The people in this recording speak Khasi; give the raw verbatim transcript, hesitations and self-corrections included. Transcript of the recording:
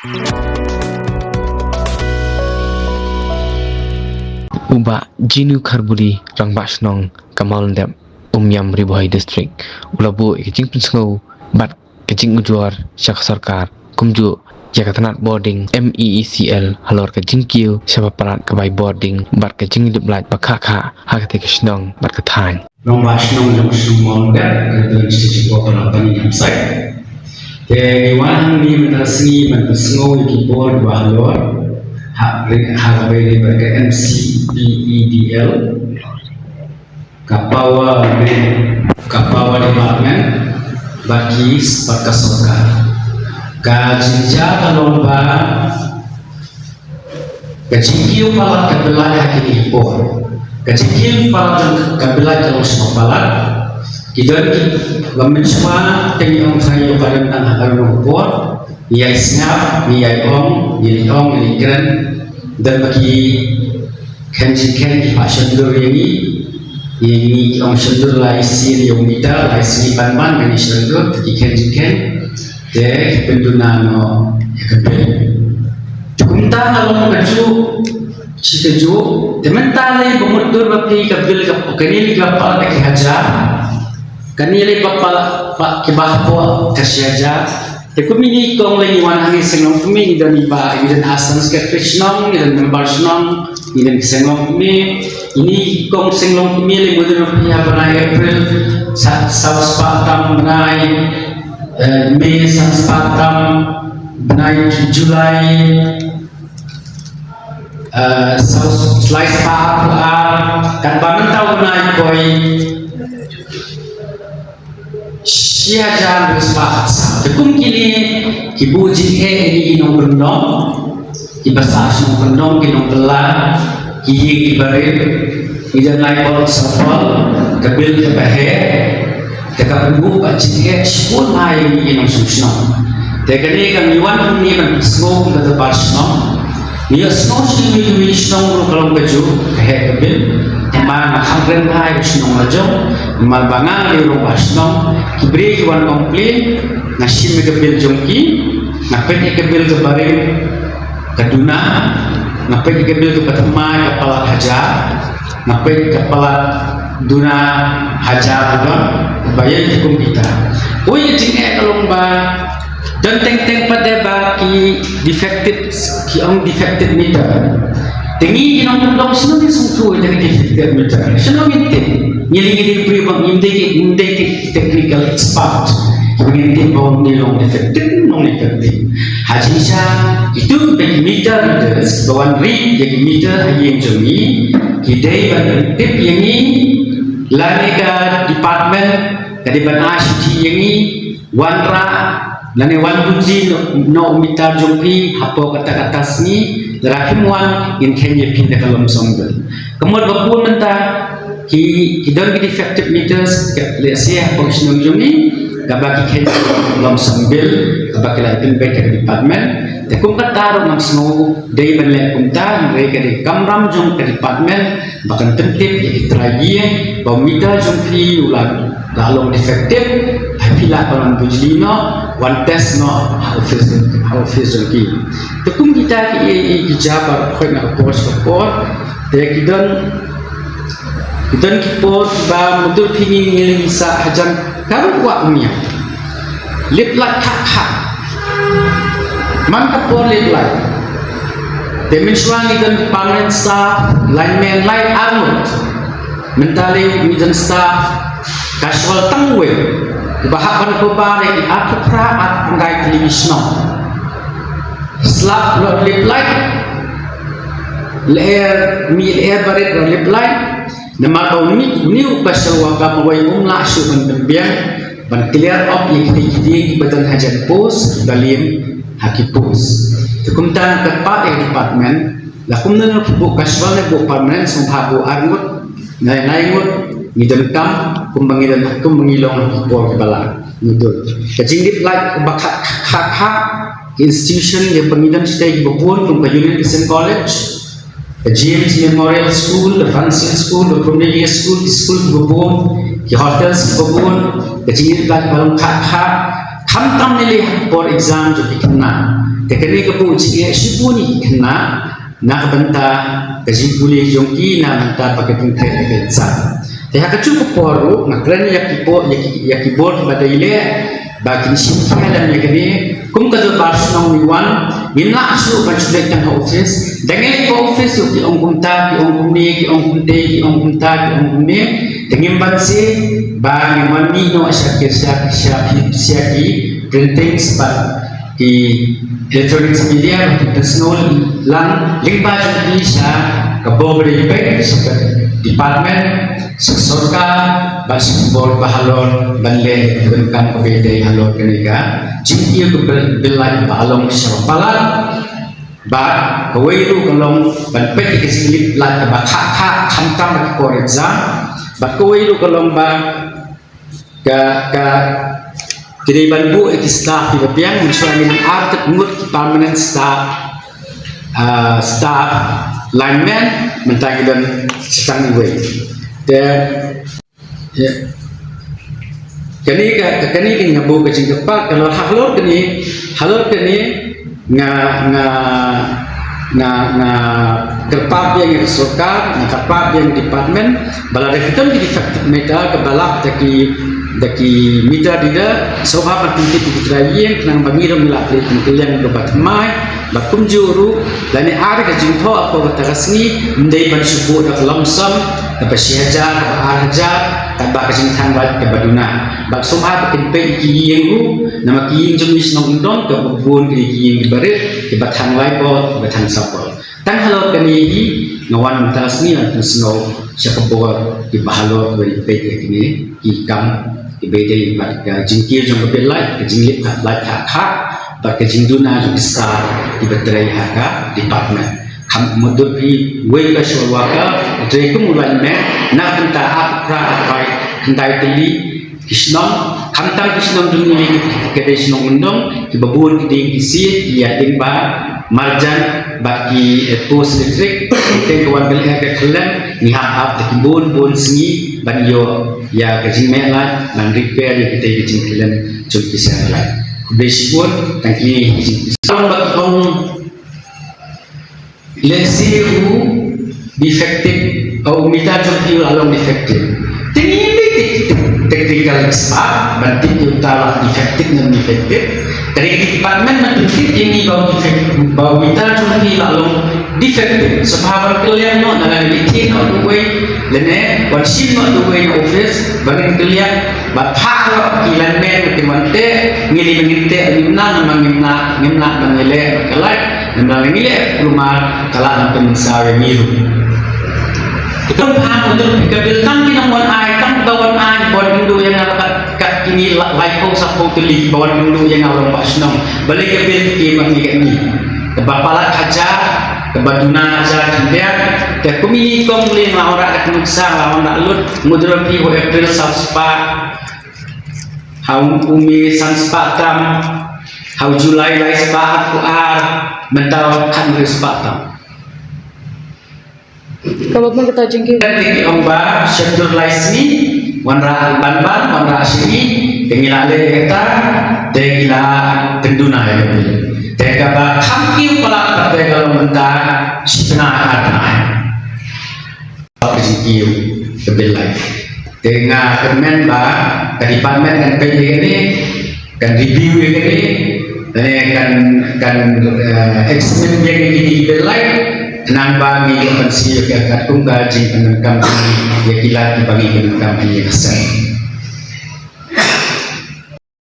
U Bah Jinu Kharbuli, Rangbah Shnong ka Mawlyndep Umiam, Ri Bhoi District, u la buh ïa ka jingpynsngew bad ka jingujor sha ka sorkar, kumjuh ïa ka tnat bording M E E C L halor ka jingkiew sha ba palat ka bai bording bad ka jinglip lait ba khah khah ha katei ka shnong bad ka thaiñ. Nongbah shnong jong ka shnong Mawlyndep, ka don shi jingpynpaw na Paniamsai. Te ngi wan hangne mynta ka sngi ban pynsngew ïa ki bor ba halor ha ri-, ha kaba ïadei bad ka M C P E D L, ka power, ka power department, bad ki, bad ka sorkar. Ka jingjia ka long ba ka jingkiew palat ka bill lait ha kine ki por. Ka jingkiew palat jong ka bill lait ka long shuwa palat. Ki don ki, ba mynshuwa te ngi ong tang ïa ka don tang ha ka don ka por. Ngi ïai sngap, ngi ïai ong, ngi ïai ong, ngi ïai kren. Don ba ki khein jingkhein ki pah shondur ïa ngi. Ïa ngi ki ong shondur lai sien ïa u mita, lai sien ban ban ngi shondur, te ki khein jingkhein. Te ki pynduna noh ïa ka bill. Te kumta ka long kajuh shi kajuh. Te mynta lei ba mutdur ba phi ka bill ka, kane lei ba palat da ki hajar. Kane lei ba palat, ba ki ba hapoh ka shi hajar. Te kum ine i kong lei ngi wan hangne seng longkmie, ngi don i ba, ngi don assistant secretary shnong, ngi don member shnong, ngi don seng longkmie. Ine i kong seng longkmie lei mutdur ba phi ha bnai April, sa, saw spah tam bnai, eh, May, saw spah tam bnai July, eh, saw, lai spah arphew ar, katba mynta u bnai poi shi hajar hynriew spah arphew saw. Te kum kine ki buh jingeh ïa ngi ki nongkyndong, ki basa shnong kyndong, ki nongbylla, ki ïing ki barit, ngi don lai bor saw bor, ka bill kaba heh, te ka pynbuh ba jingeh shibun ïa ngi ki nongshong shnong. Te kane ka ngi wan hangne ban pynsngew kum ka dorbar shnong. Ngi ïohsngew sha kiwei kiwei shnong ruh ka long kajuh ka heh ka bill. Te ma nga kham kren bha ïa ka shnong la jong. Namar ba nga nga dei u rangbah shnong. Ki briew ki wan complain. Nga shim ïa ka bill jong ki. Nga peit ïa ka bill kaba ring ka duna. Nga peit ïa ka bill kaba thymmai ka palat hajar. Nga peit ka palat duna hajar ruh don. Ba ïa ki kum kita. Kawei ka jingeh ka long ba don teng teng pat de ba ki defective, ki ong defective meter. Te ngi ki nongkyndong shano ngin sngewthuh ïa ki defective meter? Shano ngin tip? Ngi lei ngi dei ki briew ba ngim dei ki, ngim dei ki technical expert. Ba ngin tip ba une long defective, une long defective. Ha jingshisha kitu kiba ki meter readers, kiba wan read ïa ki meter ha ïing jong ngi, ki dei ban pyntip ïa ngi lane ka department ka dei ban ai shithi ïa ngi, wanrah lane wan bujli noh, noh u meter jong phi hapoh kata kata sngi, lada phim wan ngin kheiñ ïa phi da ka lump sum bill. Ka mut ba bun mynta ki, ki don ki defective meters, ka lehse hapoh shnong jong ngi, kaba ki kheiñ lump sum bill, kaba ki la pynbeit ha ka department. Te kum kata ruh ngam sngew dei ban leh kumta, hynrei ka dei ka kamram jong ka department ba kan pyntip ïa ki trai ïing ba u meter jong phi u la, la long defective, ha phi lah ban wan bujli noh, wan test noh ha office, ha office jong ki. Te kum kita ki, ki, ki jia baroh khoit na ka por sha ka por. Te ki don, ki don ki por ba mutdur phi ngi ngi lei ngi sah hajan ka ruh wah u miaw. Lip light khah khah. Man ka por lip light. Te mynshuwa ngi don permanent staff, lineman, light arngut. Mynta lei ngi don staff casual tang uwei. Uba hap ban cover ïa ki arphew phra arphew khyndai tylli ki shnong. Slap ruh lip light. Lyer, mih lyer barit ruh lip light. Namar ba une, une u casual worker ma uwei um lah shuh ban pynbiang, ban clear off ïa kitei ki dieng kiba don hajan post, kiba liem ha ki post. Te kumta nga kyrpad ïa ka department, la kumno ki buh casual ne buh permanent, sngewbha buh arngut, ne lai ngut, ngi donkam, kumba ngi don, kumba ngi long ha ki por kiba lah. Ngi don ka jinglip light kaba khah khah khah, ki institution kiba ngi don shatei kiba bun, kum ka Union Christian College, ka James Memorial School, ka Francis School, ka Cornelia School, ki school kiba bun, ki hostels kiba bun, ka jinglip light ba long khah khah, khamtam ne lei ha ka por exam jong ki khynnah. Te kane ka buh jingeh shibun ïa ki khynnah na ka bynta ka jingpule jong ki na ka bynta ba ki pyntrei ïa ka exam. Te ha kajuh ka por ruh nga kren ïa ki bor, ïa ki, ïa ki bor kiba dei leh ba kin shim khia lem ïa kane. Kum ka dorbar shnong ngi wan, ngim lah shuh ban shu leit tang ha office. Dang leit ha office ruh ki ong kumta, ki ong kumne, ki ong kumtei, ki ong kumta, ki ong kumne. Te ngim banse ba ngin wan mih noh sha ki, sha, sha, sha ki printing spot, ki electronics media, ba ki pynsngew lang lyngba jong ki sha ka bor ba dei peit, sha ka department, sha ka sorkar, bad sha ki bor ba halor ban leh ïa ka kam kaba dei halor kane ka jingkiew ka bill, bill lait ba long sha ba palat. Bad kawei ruh ka long ban peit ïa ka jinglip lait kaba khah khah khamtam ha ki por exam. Bad kawei ruh ka long ba ka, ka, ki dei ban buh ïa ki staff kiba biang, mynshuwa ngin ar kat ngut ki permanent staff, ah, staff lineman, mynta ngi don shiteng iwei. Te, ïa, kane ka, kane ka nga buh ka jingkyrpad, ka long halor kane, halor kane, nga, nga, nga, nga kyrpad biang ïa ka sorkar, nga kyrpad biang ïa ka department, ba lada ki don ki defective meter kaba lap da ki, da ki meter reader, sngewbha ban pyntip ïa ki trai ïing, khnang ba ngi ruh ngi lah pynleit pynkylliang kaba thymmai, bad kumjuh ruh, lane ar ka jingthoh ha kata ka sngi, ym dei ban shu buh da ka lump sum, kaba shi hajar, kaba ar hajar, kaba ka jingthanglait kaba duna. Bad sngewbha ba kin peit ïa ki ïing ruh, namar ki ïing jong ngi shnong Umdong, kaba bun ki ïing kiba rit, kiba thanglait bor, kiba thangsap bor. Tang halor kane hi, nga wan mynta ka sngi ban pynsngew sha ka bor kiba halor kiba ri peit ïa kine ki kam kiba dei bad ka jingkiew jong ka bill lait, ka jinglip ka lait khah khah, bad ka jingduna jong ki staff kiba trei ha ka department. Kham mutdur phi wei ka social worker, trei kum u lineman, na ka bynta arphew phra, arphew phra khyndai tylli ki shnong, khamtam ki shnong jong ngi ki, ki dei shnong Umdong, kiba bun ki dieng ki siej, ki ïaid lyngba marjan bad ki, eh, post electric, te ka wan ka leh ka khyllem, ngi hap hap te ki bun bun sngi ban ïoh ïa ka jingmeh lait, ban repair ïa kita ki jingkhyllem jong ki seng lait. Khublei shibun, tang kine ki jingkhublei. Lehse u defective, u meter jong phi u la long defective. Te ngim dei te, te, technical expert ban tip ïa uta la defective ne uneffective. Te ka department ban tip ïa ngi ba u defect-, ba u meter jong phi u la long defective. Sngewbha ban kylliang noh, na la dei thied noh da uwei, lane wan shim noh da uwei na office ban ngin kylliang. Bad phah noh ki lineman ba kin wan teh, ngi dei ban ngin teh, ngim nang, ngim nang, ngim nang ban ngi leh bad ka lait, ngim nang ngi leh kulmar ka lait ban pynmynsaw ïa ngi ruh. Ka don phah, ka don ka bill, tang ki nongwan ai, tang ba wan ai, wan ïnduh ïa nga kat, kat kine la-, laiphew saphew tylli ba wan ïnduh ïa nga long bah shnong. Balei ka bill ki wan ïa ngi? Kaba palat hajar, kaba duna hajar khyndiat. Te kum ïa ngi kong lei nga wanrah da ka nuksa, nga wanrah lut, mutdur phi ha u April saw spah. Ha u May san spah tam, ha u July lai spah arphew ar, mynta khathynriew spah tam. Ka long kata jingkiew. Te ki ong ba shyntur lai sngi, wanrah ban ban, wanrah shi sngi, te ngi la leh kata, te ngi la pynduna ïa ka bill. Te kaba kham kiew palat pat te ka long mynta shi bnai ar bnai. Ka jingkiew ka bill lait. Te nga kyrmen ba ka department kan peit ïa kane, kan review ïa kane, lane kan, kan, eh, examine ïa kine ki bill lait, khnang ba ngi ïoh ban siew ïa ka katkum ka jingpyndonkam ïa ki lad kiba ngi pyndonkam ïa ka seng.